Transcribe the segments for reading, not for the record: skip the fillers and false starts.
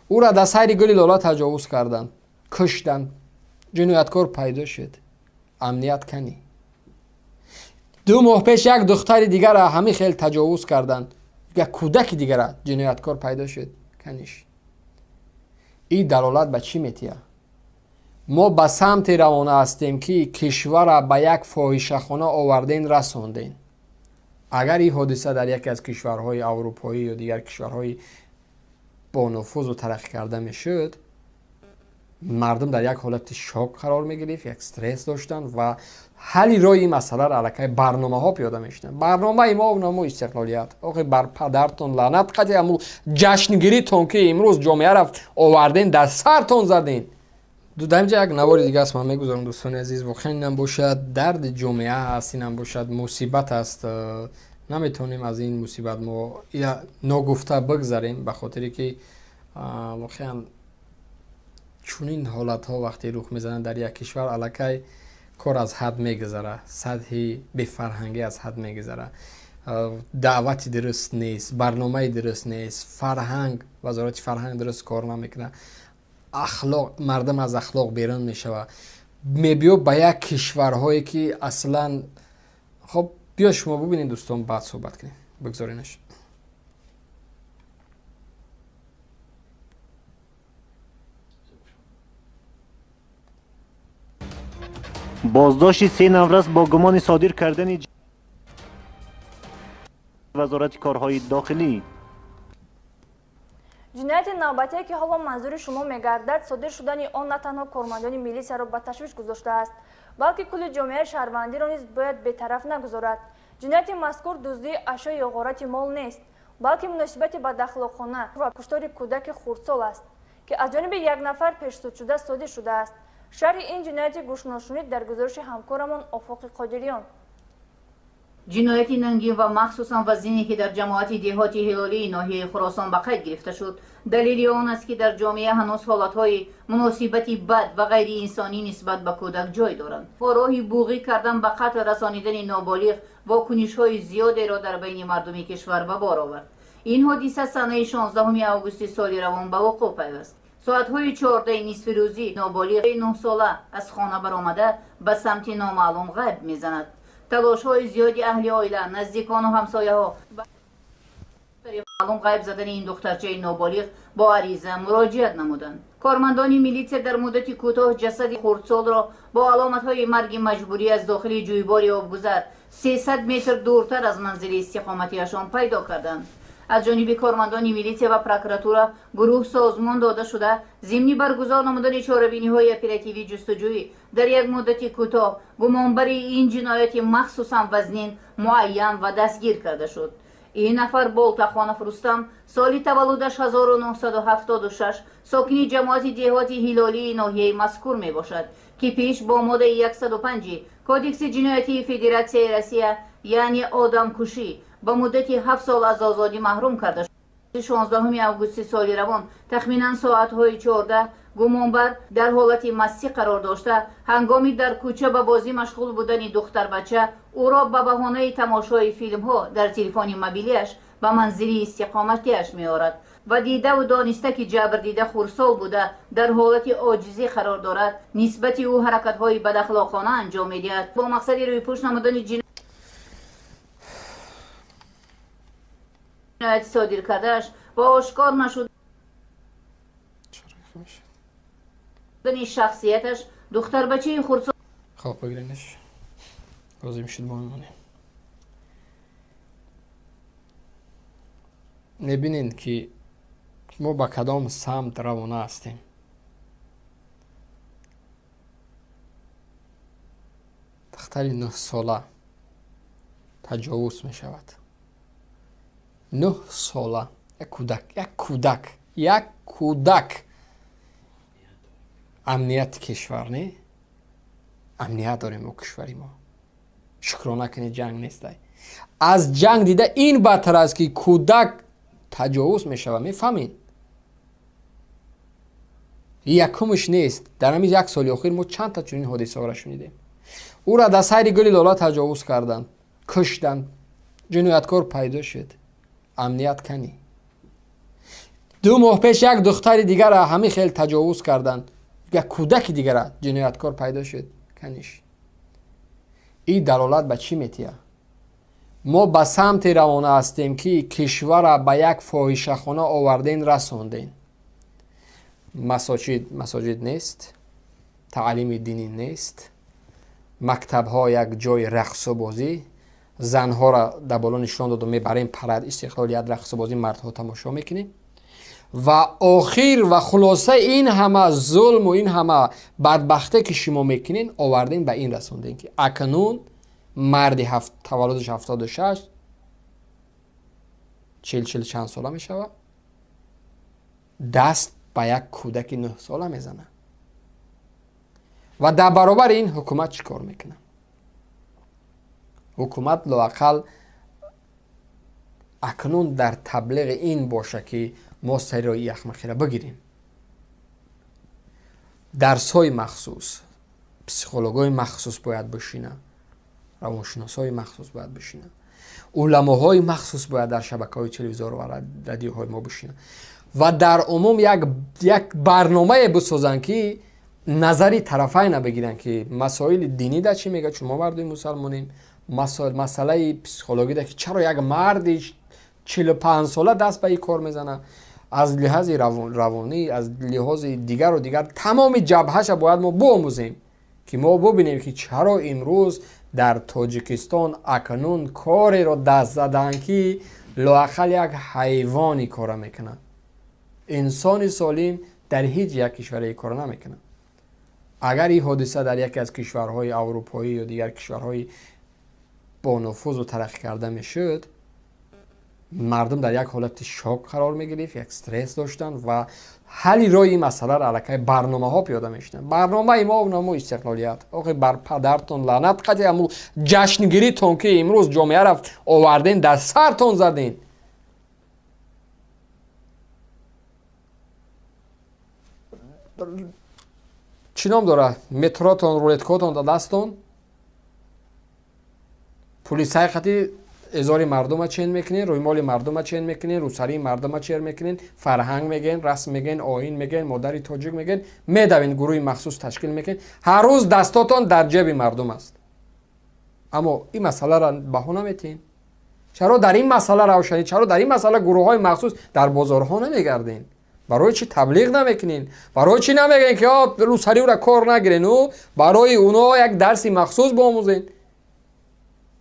Ӯра дар сайри гули лола таҷовуз карданд, куштанд, ҷинояткор пайдо шуд. Амният канӣ? 2 моҳ пеш як духтари дигара ҳамин хел таҷовуз карданд, як кӯдаки дигара ҷинояткор пайдо шуд. Каниш? Ин далолат ба чӣ метиҳад? Мо ба самте равона ҳастем, ки кишвара ба як фоҳишахона оварден, расондем. Агар ин ҳодиса дар яке аз кишварҳои аврупоӣ ё дигар кишварҳои бонуфузу тараққӣ карда мешуд, мардум дар як ҳолати шок қарор мегирифт, як стресс доштанд ва ҳалли роҳи ин масъаларо аллакай барномаҳо пиёда мешуданд. Барномаи мо намо истиқлолият. Охи бар падартон лаънат, қати аму ҷашнгиритон, ки имрӯз ҷомеаро оварден, дар сартон заден. Дар инҷа як навори дига аст, ман мегузорам, дӯстони азиз. Воқеан инам бошад дарди ҷомеа аст, инам бошад мусибат аст. Наметавонем аз ин мусибат мо ила ногуфта бигзарем, ба хотире ки воқеан чунин ҳолатҳо вақте рух мезананд дар як кишвар, аллакай кор аз ҳад мегузара, сатҳи бефарҳангӣ аз ҳад мегузара, даъвати дуруст нест, барномаи дуруст нест, фарҳанг, вазорати фарҳанг дуруст кор намекунад, ахлоқ, мардум аз ахлоқ берун мешавад, мебиё ба як кишварҳое ки аслан. Хоб, биё шумо бубинед, дӯстон, баъд суҳбат кунем. Бигзоринаш. Боздошти се наврас бо гумони содир кардани вазорати корҳои дохилӣ. Ҷинояти навбатие, ки ҳоло манзури шумо мегардад, содир шудани он на танҳо кормандони милисияро ба ташвиш гузоштааст, балки кулли ҷомеаи шаҳрвандиро низ бояд бетараф нагузорад. Ҷинояти мазкур дуздии ашё ё ғорати мол нест, балки муносибати бадахлоқона ва куштори кӯдаки хурдсол аст, ки аз ҷониби як нафар пешсудшуда содир шудааст. Шарҳи ин ҷинояти гӯшношунид дар гузориши ҳамкорамон Офоқи Қодириён. Ҷинояти нангин ва махсусан вазине, ки дар ҷамоати деҳоти Ҳилолии ноҳияи Хуросон ба қайд гирифта шуд, далели он аст, ки дар ҷомеа ҳанӯз ҳолатҳои муносибати бад ва ғайриинсонӣ нисбат ба кӯдак ҷой доранд. Бо роҳи буғӣ кардан ба қатл расонидани ноболиғ вокунишҳои зиёдеро дар байни мардуми кишвар ба бор овард. Ин ҳодиса санаи 16 августи соли равон ба вуқӯъ пайваст. Соатҳои 14-и нисфирӯзӣ ноболиғи 9-сола аз хона баромада, ба самти номаълум ғайб мезанад. Талошҳои зиёди аҳли оила, наздикону ҳамсояҳо маълум ғайб задани ин духтарчаи ноболиғ бо ариза муроҷиат намуданд. Кормандони милитсия дар муддати кӯтоҳ ҷасади хурдсолро бо аломатҳои марги маҷбурӣ аз дохили ҷӯйбори обгузар 300 метр дуртар аз манзили истиқоматиашон пайдо карданд. Аз ҷониби кормандони милитсия ва прокуратура гурӯҳ созмон дода шуда, зимни баргузор намудани чорабиниҳои оперативӣ ҷустуҷӯӣ дар як муддати кӯтоҳ гумонбари ин ҷинояти махсусан вазнин муайян ва дастгир карда шуд. Ин нафар Болтахонов Рустам, соли таваллудаш 1976, сокини ҷамоати деҳоти Ҳилолии ноҳияи мазкур мебошад, ки пеш бо моддаи 105 Кодекси ҷиноятии Федератсияи Россия, яъне одамкушӣ, ба муддати 7 сол аз озодӣ маҳрум карда шуд. 16 августи соли равон тахминан соатҳои 14 гумонбар дар ҳолати мастӣ қарор дошта, ҳангоми дар кӯча ба бозӣ машғул будани духтарбача ӯро ба баҳонаи тамошои филмҳо дар телефони мобилиаш ба манзили истиқоматиаш меорад ва дидаву дониста, ки ҷабрдида хурдсол буда, дар ҳолати оҷизӣ қарор дорад, нисбати ӯ ҳаракатҳои бадахлоқона анҷом медиҳад. Бо мақсади рӯйпӯш намудани ҷинояти содир кардааш ва ошкор нашудани шахсияташ духтарбачаи хурдсол Хоб, бигиренаш, лозим шуд, бо мемонем. Мебинед, ки мо ба кадом самт равона ҳастем. Духтари 9-сола таҷовуз мешавад. 9-сола, як кӯдак, як кӯдак, як кӯдак. Амнияти кишвар не, амният дорем мо, кишвари мо, шукрона кунед, ҷанг нестай. Аз ҷанг дида ин бадтар аст, ки кӯдак таҷовуз мешавад. Мефаҳмед, якумш нест. Дар ҳамин як соли охир мо чандта чунин ҳодисаҳоро шунидем. Ӯра дар сайри гули лола таҷовуз карданд, куштанд, ҷинояткор пайдо шуд. Амният канӣ? 2 моҳ пеш як духтари дигара ҳамин хел таҷовуз карданд, як кӯдаки дигара. Ҷинояткор пайдо шуд. Каниш ин далолат ба чӣ метиҳад? Мо ба самте равона ҳастем, ки кишвара ба як фоҳишахона оварден, расонден. Масоҷид масоҷид нест, таълими динӣ нест, мактабҳо як ҷои рақсу бозӣ. Занҳоро дар боло нишон доду мебарем, парад истиқлолият, рақсу бозӣ, мардҳо тамошо мекунем. Ва охир ва хулоса, ин ҳама зулму ин ҳама бадбахте, ки шумо мекунен, овардем, ба ин расондем, ки акнун марди таваллудаш 76, 40 чанд сола мешавад, даст ба як кӯдаки 9-сола мезанад. Ва дар баробари ин ҳукумат чӣ кор мекунад? Ҳукумат лоақал акнун дар таблиғи ин боша, ки мо сари роҳи яхмахира бигирем. Дарсҳои махсус, психологҳои махсус бояд бишинанд, равоншиносҳои махсус бояд бишинанд, уламоҳои махсус бояд дар шабакаҳои телевизор ва радиоҳои мо бишинанд ва дар умум як барномае бисозанд, ки назари тарафайна бигиранд, ки масоили динӣ да чӣ мегӯяд, чун мо мардуми мусалмонем, масъалаи психологӣ да, ки чаро як марди 45-сола даст ба ин кор мезанад, аз лиҳози равонӣ, аз лиҳози дигару дигар, тамоми ҷабҳаша бояд мо биомӯзем, ки мо бубинем, ки чаро имрӯз дар Тоҷикистон акнун кореро даст заданд, ки лоақал як ҳайвони кора мекунад. Инсони солим дар ҳеҷ як кишваре кора намекунад. Агар ин ҳодиса дар яке аз кишварҳои аврупоӣ ё дигар кишварҳои бонуфузу тараққӣ карда мешуд, мардум дар як ҳолати шок қарор мегирифт, як стресс доштанд ва ҳалли роҳи ин масъаларо аллакай барномаҳо пиёда мешуданд. Барномаи мо намо истиқлолият. Охи, бар падартон лаънат, қати аму ҷашнгиритон, ки имрӯз ҷомеаро оварден, дар сартон заден. Чӣ ном дорад, метротон, рулеткотон дар дастон, пули сайқати эзори мардума чен мекунен, рӯймоли мардума чен мекунен, рӯсарии мардума чер мекунен, фарҳанг мегӯен, расм мегӯен, оин мегӯен, модари тоҷик мегӯен, медавен, гурӯҳи махсус ташкил мекунен, ҳар рӯз дастотон дар ҷеби мардум аст. Аммо ин масъаларо баҳо наметиҳен. Чаро дар ин масъала равшанӣ, чаро дар ин масъала гурӯҳҳои махсус дар бозорҳо намегарден? Барои чӣ таблиғ намекунен? Барои чӣ намегӯен, ки рӯсариро кор нагирен, ӯ барои уно як дарси махсус биомӯзен?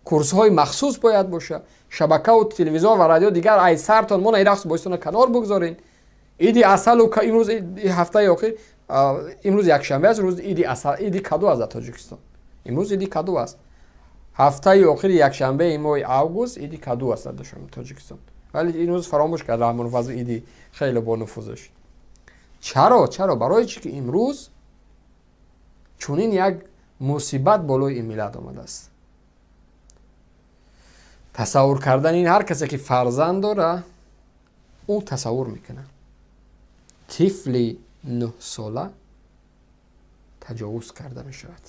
Курсҳои махсус бояд боша. Шабакаву телевизор ва радио дигар ай сартон мона рақс боистона канор бигзорен. Иди асалу имрӯз, ҳафтаи охир, имрӯз якшанбе аст, рӯз иди асал, иди каду аст дар Тоҷикистон. Имрӯз иди каду аст. Ҳафтаи охири якшанбеи моҳи август иди каду аст дар Тоҷикистон, вале имрӯз фаромӯш кард Раҳмонфазл иди хеле бонуфузаш. Чаро? Барои чӣ ки имрӯз чунин як мусибат болои ин миллат омадааст? Тасаввур кардан ин, ҳар касе ки фарзанд дора, ӯ тасаввур мекунад: тифли 9-сола таҷовуз карда мешавад.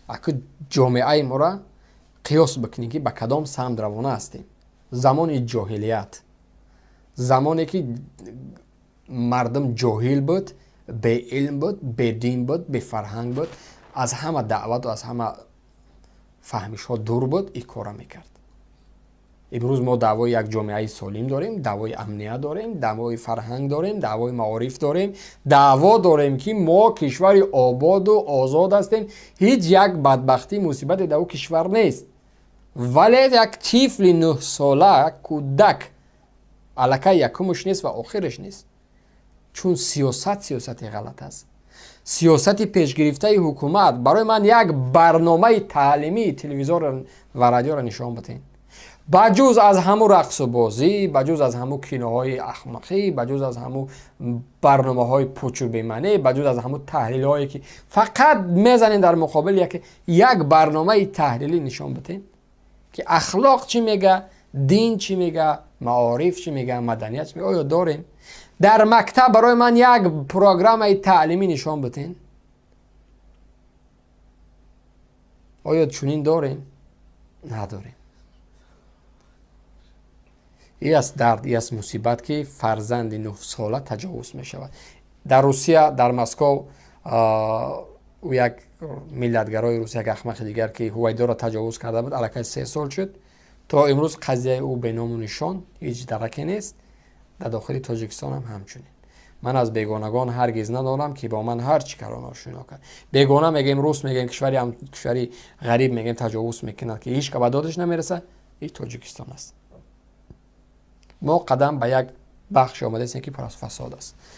Аку ҷомеаи моро қиёс бикунем, ки ба кадом самт равона ҳастем. Замони ҷоҳилият, замоне ки мардум ҷоҳил буд, беилм буд, бедин буд, бефарҳанг буд, аз ҳама даъвату аз ҳама фаҳмишҳо дур буд, ин корро мекард. Имрӯз мо даъвои як ҷомеаи солим дорем, даъвои амният дорем, даъвои фарҳанг дорем, даъвои маориф дорем, даъво дорем, ки мо кишвари ободу озод ҳастем, ҳеҷ як бадбахтӣ, мусибате дар ӯ кишвар нест. Вале як тифли 9-сола, кӯдак, аллакай якумаш нест ва охираш нест, чун сиёсат сиёсати ғалат аст, сиёсати пешгирифтаи ҳукумат. Барои ман як барномаи таълимии телевизор ва радиоро нишон бидиҳед, ба ҷуз аз ҳамун рақсу бозӣ, ба ҷуз аз ҳамун киноҳои ахмақӣ, ба ҷуз аз ҳамун барномаҳои пучу бемаънӣ, ба ҷуз аз ҳамун таҳлилҳое, ки фақат мезанем дар муқобили як барномаи таҳлилӣ нишон бидиҳед, ки ахлоқ чӣ мега, дин чӣ мега, маориф чӣ мега, маданият чӣ мега. Оё дорем? Дар мактаб барои ман як программаи таълимӣ нишон бидиҳед. Оё чунин дорем? Надорем. И аст дард, и аст мусибат, ки фарзанди 9-сола таҷовуз мешавад. Дар Русия, дар Москов, ӯ як миллатгарои рус, як ахмақи дигар, ки Ҳувайдоро таҷовуз карда буд, аллакай 3 сол шуд, то имрӯз қазияи ӯ беному нишон, ҳеҷ дараке нест. Дар дохили Тоҷикистон ҳам ҳамчунин. Ман аз бегонагон ҳаргиз надорам, ки бо ман ҳар чӣ карон ошино кард. Бегона мегӯем, рус мегӯем, кишвари ғариб мегӯем, таҷовуз мекунад, ки ҳеҷ ба додаш намерасад. И Тоҷикистон аст. Мо қадам ба як бахше омадаистем, ки пур аз фасод аст.